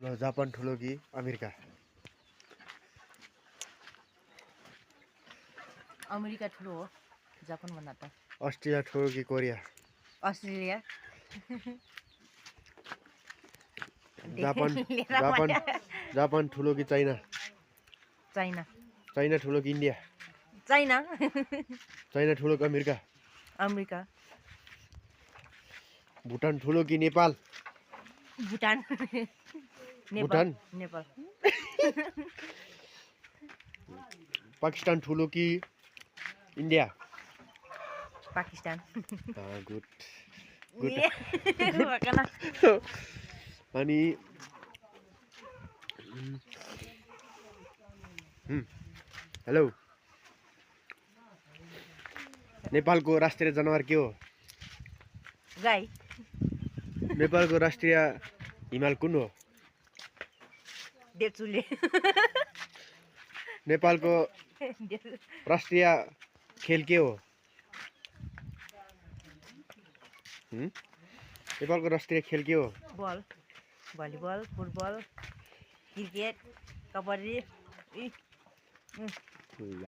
ल जापान ठुलो कि अमेरिका? अमेरिका ठुलो हो जापान भन्दा त। अस्ट्रेलिया ठुलो कि कोरिया? अस्ट्रेलिया। जापान ठुलो कि चाइना? चाइना। चाइना ठुलो कि इन्डिया? चाइना। चाइना ठुलो कि अमेरिका? अमेरिका। भुटान ठुलो कि नेपाल? भुटान। भुटान। नेपाल। पाकिस्तान ठुलो कि इन्डिया? पाकिस्तान। गुड। अनि हेलो, नेपालको राष्ट्रिय जनावर के हो? गाई। नेपालको राष्ट्रिय हिमाल कुन हो? डेचुले। नेपालको राष्ट्रिय खेल के हो? नेपालको राष्ट्रिय खेल के हो? बल, भलिबल, फुटबल, क्रिकेट, कबड्डी।